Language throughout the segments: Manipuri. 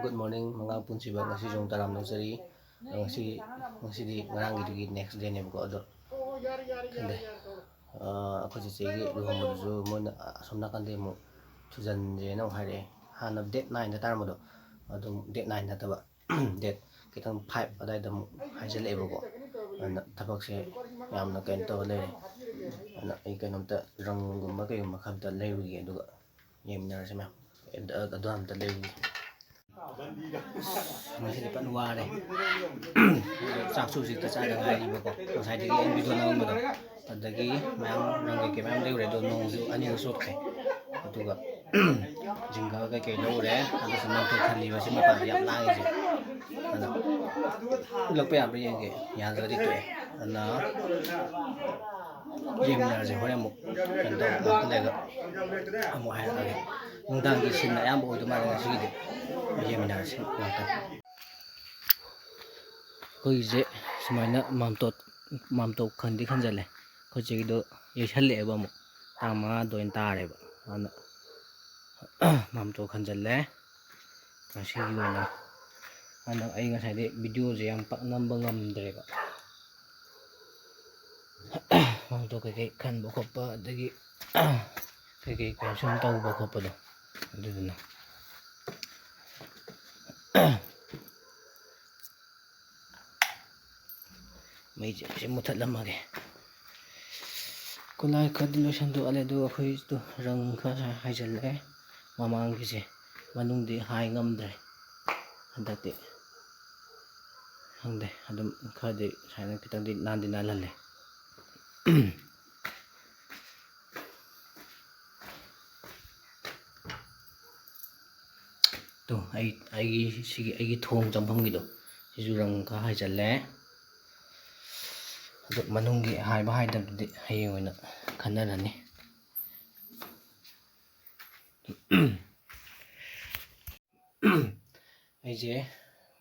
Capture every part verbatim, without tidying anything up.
Good morning, ꯃꯉꯥ ꯄꯨꯟꯁꯤꯕ꯫ ꯉꯁꯤꯁꯨ ꯑꯃꯨꯛ ꯇꯔꯥꯝꯅ ꯑꯣꯛꯆꯔꯤ꯫ ꯑꯗꯣ ꯉꯁꯤ, ꯉꯁꯤꯗꯤ ꯉꯔꯥꯡꯒꯤꯗꯨꯒꯤ next dayꯅꯦꯕꯀꯣ꯫ ꯑꯗꯣ ꯈꯪꯗꯦ, ꯑꯩꯈꯣꯏ ꯆꯦꯆꯦꯒꯤ ꯂꯨꯍꯣꯡꯕꯗꯨꯁꯨ ꯃꯣꯏꯅ ꯑꯁꯣꯝ ꯅꯥꯀꯟꯗꯩ ꯑꯃꯨꯛ ꯊꯨꯖꯟꯁꯦꯅ ꯑꯃꯨꯛ ꯍꯥꯏꯔꯛꯑꯦ꯫ ꯍꯥꯟꯅ date nineꯗ ꯇꯥꯔꯝꯕꯗꯣ, ꯑꯗꯨꯝ date nine ꯅꯠꯇꯕ, date ꯈꯤꯇꯪ five ꯑꯗꯥꯏꯗ ꯑꯃꯨꯛ ꯍꯥꯏꯖꯤꯜꯂꯛꯑꯦꯕꯀꯣ꯫ ꯑꯗꯨꯅ ꯊꯕꯛꯁꯦ ꯌꯥꯝꯅ ꯀꯩꯅꯣ ꯇꯧꯔ ꯂꯩꯔꯦ꯫ ꯑꯗꯨꯅ ꯑꯩ ꯀꯩꯅꯣꯝꯇ ꯔꯪꯒꯨꯝꯕ ꯀꯩꯒꯨꯝꯕ ꯈꯔ ꯑꯝꯇ ꯂꯩꯔꯨꯒꯦ, ꯑꯗꯨꯒ ꯌꯦꯡꯃꯤꯟꯅꯔꯁꯤ ꯃꯌꯥꯝ꯫ ꯑꯗꯨ ꯑꯝꯇ ꯂꯩꯔꯨꯒꯦ꯫ ꯉꯁꯤꯗꯤ ꯐꯖꯅ ꯋꯥꯔꯦ꯫ ꯆꯥꯛꯁꯨ ꯍꯧꯖꯤꯛꯇ ꯆꯥꯗ ꯉꯥꯏꯔꯤꯕꯀꯣ, ꯉꯁꯥꯏꯗꯒꯤ ꯑꯩꯅ video ꯅꯝꯃꯝꯕꯗꯣ꯫ ꯑꯗꯒꯤ ꯃꯌꯥꯝ ꯔꯪ ꯀꯩꯀꯩ ꯃꯌꯥꯝ ꯂꯩꯔꯨꯔꯦ, ꯑꯗꯣ ꯅꯣꯡꯁꯨ ꯑꯅꯤꯔꯛ ꯆꯣꯠꯈ꯭ꯔꯦ꯫ ꯑꯗꯨꯒ ꯖꯤꯡꯒ ꯀꯩꯀꯩ ꯂꯧꯔꯦ꯫ ꯑꯗꯨꯁꯨ ꯃꯥꯝꯇꯣꯞ ꯈꯜꯂꯤꯕꯁꯤ ꯃꯄꯥꯟꯗ ꯌꯥꯝ ꯂꯥꯡꯉꯤꯁꯦ꯫ ꯑꯗꯣ ꯎꯠꯂꯛꯄ ꯌꯥꯕ꯭ꯔꯥ ꯌꯦꯡꯒꯦ, ꯌꯥꯗ꯭ꯔꯒꯗꯤ ꯇꯣꯛꯑꯦ꯫ ꯑꯗꯨꯅ ꯌꯦꯡꯃꯤꯟꯅꯔꯁꯦ꯫ ꯍꯣꯔꯦꯟ ꯑꯃꯨꯛ ꯀꯩꯅꯣ ꯇꯧꯔꯒ ꯑꯃꯨꯛ ꯍꯥꯏꯔꯛꯑꯒꯦ꯫ ꯅꯨꯡꯗꯥꯡꯒꯤ scene ꯑꯌꯥꯝꯕ ꯑꯣꯏꯗꯧ ꯃꯥꯜꯂꯦ ꯉꯁꯤꯒꯤꯗꯤ꯫ ꯌꯦꯡꯃꯤꯟꯅꯔꯁꯤ ꯉꯥꯛꯇꯪ꯫ ꯑꯩꯈꯣꯏꯒꯤꯁꯦ ꯁꯨꯃꯥꯏꯅ ꯃꯥꯝꯇꯣꯞ, ꯃꯥꯝꯇꯣꯞ ꯈꯟꯗꯤ ꯈꯟꯖꯜꯂꯦ꯫ ꯑꯩꯈꯣꯏ ꯆꯦꯒꯤꯗꯣ ꯌꯩꯁꯜꯂꯛꯑꯦꯕ ꯑꯃꯨꯛ꯫ ꯇꯥꯡ ꯃꯉꯥꯗ ꯑꯣꯏꯅ ꯇꯥꯔꯦꯕ꯫ ꯑꯗꯨꯅ ꯃꯥꯝꯇꯣꯞ ꯈꯟꯖꯜꯂꯦ ꯉꯁꯤꯒꯤ ꯑꯣꯏꯅ꯫ ꯑꯗꯨꯅ ꯑꯩ ꯉꯁꯥꯏꯗꯤ videoꯁꯦ ꯌꯥꯝ ꯄꯥꯛ ꯅꯝꯕ ꯉꯝꯗ꯭ꯔꯦꯕ꯫ ꯃꯥꯝꯇꯣꯞ ꯀꯩꯀꯩ ꯈꯟꯕ ꯈꯣꯠꯄ, ꯑꯗꯒꯤ ꯀꯩꯀꯩ ꯀꯩꯅꯣ ꯁꯨꯝ ꯇꯧꯕ ꯈꯣꯠꯄꯗꯣ, ꯑꯗꯨꯗꯨꯅ꯫ ꯃꯩꯁꯦ ꯁꯤ ꯃꯨꯊꯠꯂꯝꯃꯒꯦ꯫ ꯈꯨꯠꯂꯥꯏ ꯈꯔꯗꯤ ꯂꯣꯏꯁꯟꯗꯣꯛꯍꯜꯂꯦ, ꯑꯗꯨꯒ ꯑꯩꯈꯣꯏꯗꯣ ꯔꯪ ꯈꯔ ꯍꯥꯏꯖꯜꯂꯛꯑꯦ꯫ ꯃꯃꯥꯡꯒꯤꯁꯦ ꯃꯅꯨꯡꯗꯤ ꯍꯥꯏ ꯉꯝꯗ꯭ꯔꯦ ꯍꯟꯗꯛꯇꯤ꯫ ꯈꯪꯗꯦ, ꯑꯗꯨꯝ ꯈꯔꯗꯤ ꯁꯨꯃꯥꯏꯅ ꯈꯤꯇꯪꯗꯤ ꯅꯥꯟꯗꯤ ꯅꯥꯜꯍꯜꯂꯦ꯫ ꯇꯣ, ꯑꯩ, ꯑꯩꯒꯤ, ꯁꯤꯒꯤ ꯑꯩꯒꯤ ꯊꯣꯡ ꯆꯪꯐꯝꯒꯤꯗꯣ, ꯁꯤꯁꯨ ꯔꯪ ꯈꯔ ꯍꯥꯏꯖꯜꯂꯦ꯫ ꯑꯗꯣ ꯃꯅꯨꯡꯒꯤ ꯍꯥꯏꯕ ꯍꯥꯏꯗꯕꯗꯨꯗꯤ ꯍꯌꯦꯡ ꯑꯣꯏꯅ ꯈꯟꯅꯔꯅꯤ꯫ ꯑꯩꯁꯦ,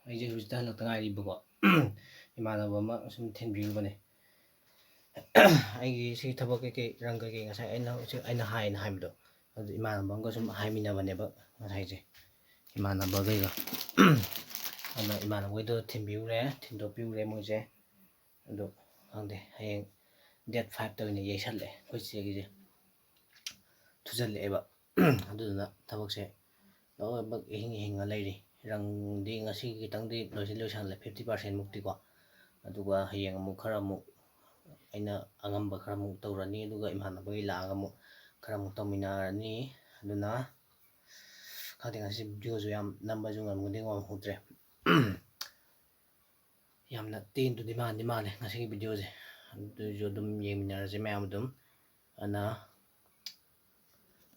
ꯑꯩꯁꯦ ꯍꯧꯖꯤꯛꯇ ꯍꯜꯂꯛꯇ ꯉꯥꯏꯔꯤꯕꯀꯣ꯫ ꯏꯃꯥꯟꯅꯕ ꯑꯃ ꯁꯨꯝ ꯊꯤꯟꯕꯤꯔꯨꯕꯅꯦ꯫ ꯑꯩꯒꯤ ꯁꯤ ꯊꯕꯛ ꯀꯩꯀꯩ, ꯔꯪ ꯀꯩꯀꯩ ꯉꯁꯥꯏ ꯑꯩꯅ ꯍꯧꯖꯤꯛ ꯑꯩꯅ ꯍꯥꯏꯅ ꯍꯥꯏꯕꯗꯣ, ꯑꯗꯨ ꯏꯃꯥꯟꯅꯕ ꯑꯃꯒ ꯁꯨꯝ ꯍꯥꯏꯃꯤꯟꯅꯕꯅꯦꯕ ꯉꯁꯥꯏꯁꯦ꯫ ꯏꯃꯥꯟꯅꯕꯈꯩꯒ꯫ ꯑꯗꯨꯅ ꯏꯃꯥꯟꯅꯕꯈꯩꯗꯣ ꯊꯤꯟꯕꯤꯔꯨꯔꯦ, ꯊꯤꯟꯗꯣꯛꯄꯤꯔꯨꯔꯦ ꯃꯣꯏꯁꯦ꯫ ꯑꯗꯣ ꯈꯪꯗꯦ, ꯍꯌꯦꯡ date five ꯇ ꯑꯣꯏꯅ ꯌꯩꯁꯜꯂꯛꯑꯦ ꯑꯩꯈꯣꯏ ꯆꯦꯒꯤꯁꯦ꯫ ꯊꯨꯖꯜꯂꯛꯑꯦꯕ꯫ ꯑꯗꯨꯗꯨꯅ ꯊꯕꯛꯁꯦ ꯂꯣꯏꯅꯃꯛ ꯏꯍꯤꯡ ꯍꯤꯡꯉ ꯂꯩꯔꯤ꯫ ꯔꯪꯗꯤ ꯉꯁꯤꯒꯤ ꯈꯤꯇꯪꯗꯤ ꯂꯣꯏꯁꯤꯟ ꯂꯣꯏꯁꯜꯂꯦ, fifty percent ꯃꯨꯛꯇꯤꯀꯣ꯫ ꯑꯗꯨꯒ ꯍꯌꯦꯡ ꯑꯃꯨꯛ ꯈꯔ ꯑꯃꯨꯛ ꯑꯩꯅ ꯑꯉꯝꯕ ꯈꯔ ꯑꯃꯨꯛ ꯇꯧꯔꯅꯤ, ꯑꯗꯨꯒ ꯏꯃꯥꯟꯅꯕꯒꯤ ꯂꯥꯛꯑꯒ ꯑꯃꯨꯛ ꯈꯔ ꯑꯃꯨꯛ ꯇꯧꯃꯤꯟꯅꯔꯅꯤ꯫ ꯑꯗꯨꯅ ꯈꯪꯗꯦ, ꯉꯁꯤ video ꯁꯨ ꯌꯥꯝ ꯅꯝꯕꯁꯨ ꯉꯝꯒꯅꯤ ꯉꯝꯍꯧꯗ꯭ꯔꯦ꯫ ꯌꯥꯝꯅ ꯇꯦꯟꯗꯨꯗꯤ ꯃꯥꯟꯗꯤ ꯃꯥꯜꯂꯦ ꯉꯁꯤꯒꯤ video ꯁꯦ꯫ ꯑꯗꯨꯁꯨ ꯑꯗꯨꯝ ꯌꯦꯡꯃꯤꯟꯅꯔꯁꯦ ꯃꯌꯥꯝ ꯑꯗꯨꯝ꯫ ꯑꯗꯨꯅ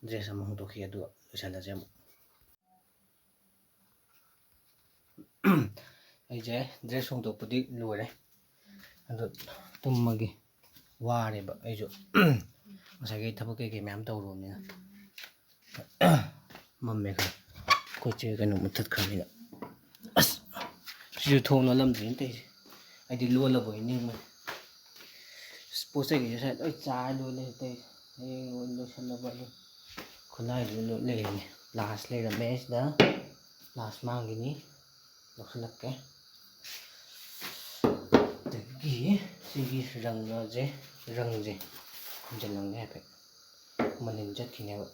dress ꯑꯃ ꯍꯣꯡꯗꯣꯛꯈꯤ, ꯑꯗꯨꯒ ꯂꯣꯏꯁꯜꯂꯁꯦ ꯑꯃꯨꯛ꯫ ꯑꯩꯁꯦ dress ꯍꯣꯡꯗꯣꯛꯄꯗꯤ ꯂꯣꯏꯔꯦ, ꯑꯗꯣ ꯇꯨꯝꯃꯒꯦ꯫ ꯋꯥꯔꯦꯕ ꯑꯩꯁꯨ꯫ ꯉꯁꯥꯏꯒꯤ ꯊꯕꯛ ꯀꯩꯀꯩ ꯃꯌꯥꯝ ꯇꯧꯔꯨꯕꯅꯤꯅ꯫ ꯃꯝꯃꯦ ꯈꯔ꯫ ꯑꯩꯈꯣꯏ ꯆꯦ ꯀꯩꯅꯣ ꯃꯨꯠꯊꯠꯈ꯭ꯔꯕꯅꯤꯅ꯫ ꯑꯁ! ꯁꯤꯁꯨ ꯊꯣꯡ ꯂꯣꯜꯂꯝꯗ꯭ꯔꯤꯅ ꯇꯧꯔꯤꯁꯦ꯫ ꯑꯩꯗꯤ ꯂꯣꯜꯂꯕꯣꯏ ꯅꯤꯡꯕꯅꯤ꯫ ꯑꯁ, ꯄꯣꯠ ꯆꯩꯒꯤꯁꯦ ꯉꯁꯥꯏ ꯂꯣꯏ ꯆꯥꯏ ꯂꯣꯏ ꯂꯩꯔꯦ ꯇꯧꯔꯤꯁꯦ꯫ ꯍꯌꯦꯡ ꯂꯣꯏ ꯂꯣꯏꯁꯜꯂꯕ ꯑꯗꯨꯝ꯫ ꯈꯨꯟꯅꯥꯏꯗꯨ ꯂꯣꯏ ꯂꯩꯔꯤꯅꯤ꯫ Plus ꯂꯩꯔꯝꯃꯦ ꯁꯤꯗ꯫ Plus ꯃꯥꯡꯈꯤꯅꯤ꯫ ꯂꯧꯁꯤꯜꯂꯛꯀꯦ꯫ ꯑꯗꯒꯤ ꯁꯤꯒꯤ ꯔꯪꯁꯦ, ꯔꯪꯁꯦ ꯍꯟꯖꯤꯜꯂꯝꯒꯦ ꯍꯥꯏꯐꯦꯠ꯫ ꯃꯅꯤꯟ ꯆꯠꯈꯤꯅꯦꯕ꯫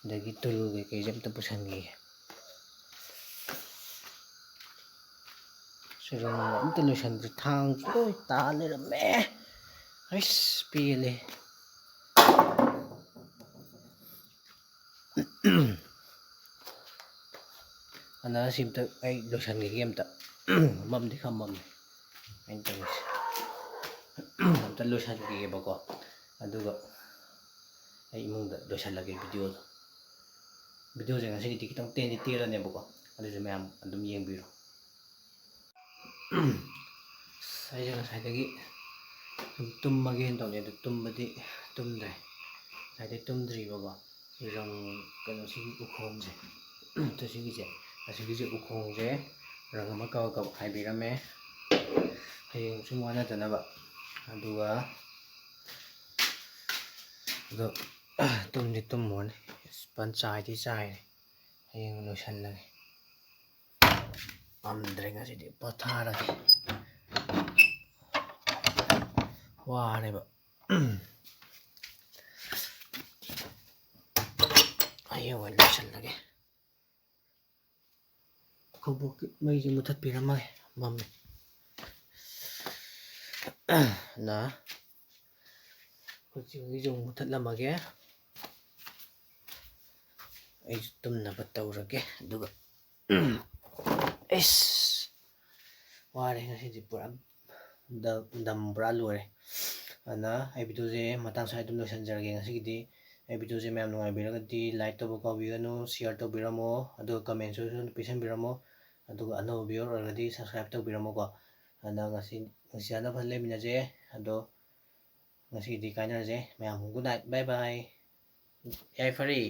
ꯑꯗꯒꯤ ꯇꯨꯔꯨ ꯀꯩꯀꯩꯁꯦ ꯑꯝꯇ ꯄꯨꯁꯟꯈꯤꯒꯦ꯫ ꯁꯤ ꯔꯪ ꯑꯝꯇ ꯂꯣꯏꯁꯟꯗ꯭ꯔꯤ꯫ ꯊꯥꯡꯁꯨ ꯂꯣꯏ ꯇꯥ ꯂꯩꯔꯝꯃꯦ꯫ ꯑꯩꯁ, ꯄꯦꯜꯂꯦ꯫ ꯑꯗꯨꯅ ꯁꯤ ꯑꯝꯇ ꯑꯩ ꯂꯣꯏꯁꯟꯈꯤꯒꯦ ꯑꯝꯇ꯫ ꯃꯝꯗꯤ ꯈꯔ ꯃꯝꯃꯦ ꯑꯩꯅ ꯇꯧꯔꯤꯁꯦ꯫ ꯑꯝꯇ ꯂꯣꯏꯁꯟꯈꯤꯒꯦꯕꯀꯣ꯫ ꯑꯗꯨꯒ ꯑꯩ ꯏꯃꯨꯡꯗ ꯂꯣꯏꯁꯜꯂꯒꯦ video ꯗꯣ꯫ Video ꯁꯦ ꯉꯁꯤꯒꯤꯗꯤ ꯈꯤꯇꯪ ꯇꯦꯟꯗꯤ ꯇꯦꯜꯂꯅꯦꯕꯀꯣ꯫ ꯑꯗꯨꯁꯨ ꯃꯌꯥꯝ ꯑꯗꯨꯝ ꯌꯦꯡꯕꯤꯔꯣ꯫ ꯑꯁ, ꯑꯩꯁꯦ ꯉꯁꯥꯏꯗꯒꯤ ꯁꯨꯝ ꯇꯨꯝꯃꯒꯦꯅ ꯇꯧꯅꯤ, ꯑꯗꯨ ꯇꯨꯝꯕꯗꯤ ꯇꯨꯝꯗ꯭ꯔꯦ꯫ ꯉꯁꯥꯏꯗꯒꯤ ꯇꯨꯝꯗ꯭ꯔꯤꯕꯀꯣ꯫ ꯁꯤ ꯔꯪ, ꯀꯩꯅꯣ, ꯁꯤꯒꯤ ꯎꯈꯣꯡꯁꯦ, ꯁꯤꯒꯤꯁꯦ, ꯑꯁꯤꯒꯤꯁꯦ ꯎꯈꯣꯡꯁꯦ ꯔꯪ ꯑꯃ ꯀꯕꯛ ꯀꯕꯛ ꯍꯥꯏꯕꯤꯔꯝꯃꯦ꯫ ꯍꯌꯦꯡ ꯁꯨꯝ ꯋꯥꯅꯗꯅꯕ꯫ ꯑꯗꯨꯒ ꯑꯗꯣ ꯇꯨꯝꯗꯤ ꯇꯨꯝꯃꯨꯔꯅꯤ꯫ ꯑꯁ, ꯐꯖꯅ ꯆꯥꯏꯗꯤ ꯆꯥꯏꯔꯦ꯫ ꯍꯌꯦꯡ ꯂꯣꯏꯁꯜꯂꯒꯦ꯫ ꯉꯝꯗ꯭ꯔꯦ ꯉꯁꯤꯗꯤ, ꯄꯣꯊꯥꯔꯒꯦ꯫ ꯋꯥꯔꯦꯕ꯫ ꯍꯌꯦꯡ ꯑꯣꯏꯅ ꯂꯣꯏꯁꯜꯂꯒꯦ꯫ ꯀꯣꯕꯣꯛꯀꯤ ꯃꯩꯁꯦ ꯃꯨꯊꯠꯄꯤꯔꯝꯃꯒꯦ꯫ ꯃꯝꯃꯦ꯫ ꯅ ꯍꯧꯖꯤꯛ ꯍꯧꯖꯤꯛ ꯑꯃꯨꯛ ꯃꯨꯊꯠꯂꯝꯃꯒꯦ꯫ ꯑꯩꯁꯨ ꯇꯨꯝꯅꯕ ꯇꯧꯔꯒꯦ꯫ ꯑꯗꯨꯒ ꯑꯩꯁ ꯋꯥꯔꯦ ꯉꯁꯤꯗꯤ ꯄꯨꯔꯥ꯫ ꯗ-, ꯗꯝ ꯄꯨꯔꯥ ꯂꯣꯏꯔꯦ꯫ ꯑꯗꯨꯅ ꯑꯩ ꯚꯤꯗꯤꯑꯣꯁꯦ ꯃꯇꯥꯡ ꯁ꯭ꯋꯥꯏꯗ ꯑꯗꯨꯝ ꯂꯣꯏꯁꯤꯟꯖꯔꯒꯦ ꯉꯁꯤꯒꯤꯗꯤ꯫ ꯑꯩ ꯚꯤꯗꯤꯑꯣꯁꯦ ꯃꯌꯥꯝ ꯅꯨꯡꯉꯥꯏꯕꯤꯔꯒꯗꯤ like ꯇꯧꯕ ꯀꯥꯎꯕꯤꯒꯅꯨ, share ꯇꯧꯕꯤꯔꯝꯃꯣ, ꯑꯗꯨꯒ comment ꯁꯨ ꯄꯤꯁꯟꯕꯤꯔꯝꯃꯣ꯫ ꯑꯗꯨꯒ ꯑꯅꯧꯕ viewer ꯑꯣꯏꯔꯒꯗꯤ subscribe ꯇꯧꯕꯤꯔꯝꯃꯣꯀꯣ꯫ ꯑꯗꯨꯅ ꯉꯁꯤ ꯅꯨꯡꯁꯤꯅꯅ ꯐꯖꯅ ꯂꯩꯃꯤꯟꯅꯁꯦ꯫ ꯑꯗꯣ ꯉꯁꯤꯒꯤꯗꯤ ꯀꯥꯏꯅꯔꯁꯦ ꯃꯌꯥꯝ꯫ Good night, bye bye꯫ ꯌꯥꯏꯐꯔꯦ꯫